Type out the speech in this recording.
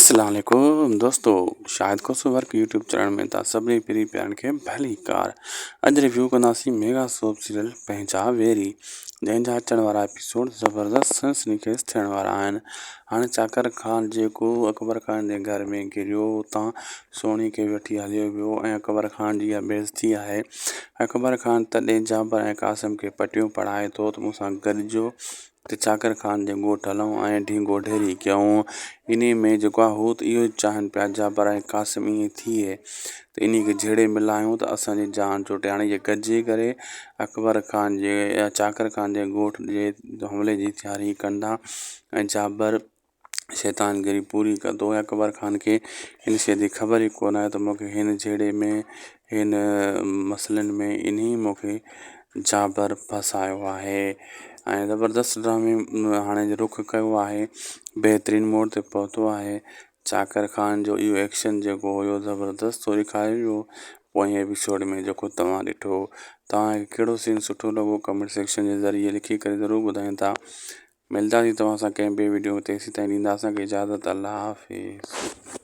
اسلام عليڪم دوستو Shahid Khoso work YouTube channel ۾ توهان سڀني پرين پيارن کي ڀلي ڪار اڄ ريويو ڪنداسين ميگا سوپ سيريل پنهنجا ويري جنهن جا اچڻ وارا ايپيسوڊ زبردست سنسني خيز ٿيڻ وارا آهن هاڻي چاڪر خان جيڪو اڪبر خان جي گهر ۾ گريو اتان سهڻي کي وٺي هليو ويو ۽ اڪبر خان جي اها بيعزتي آهي اڪبر خان تڏهن جابر ۽ قاسم کي پٽيون پڙهائي ٿو ته مون سان گڏجو ته چاڪر خان جي ڳوٺ هلون ۽ ڍينگو ڍيري ڪيون. انهيء ۾ جيڪو آهي هو ته اهو ئي چاهين پيا جابر ۽ قاسم ائين ٿئي ته انهيء کي جهيڙي ملايون ته اسان جي جان ڇٽي. هاڻي اهي گڏجي ڪري اڪبر خان جي يا چاڪر خان جي ڳوٺ جي حملي جي تياري ڪندا ۽ جابر شيطان گيري پوري ڪندو ۽ اڪبر خان کي ان شيء جي خبر ئي ڪونه آهي ته مون کي هن جهيڙي ۾ هن مسئلن ۾ انهي مون کي جابر ڦاسايو آهي ۽ زبردست ڊرامي هاڻي رخ ڪيو آهي بهترين موڙ تي پهتو آهي چاڪر خان جو اهو ايڪشن جيڪو هيو زبردست ٿو ڏيکاريو ويو پوئين ايپيسوڊ ۾ جيڪو توهان ڏٺو توهان کي ڪهڙو سين سٺو لڳو ڪمينٽ سيڪشن جي ذريعي لکي ڪري ضرور ٻڌائيندا ملداسين توهان سان ڪنهن ٻي وڊيو ۾ تيسين تائين ڏيندا اسان کي اجازت الله حافظ.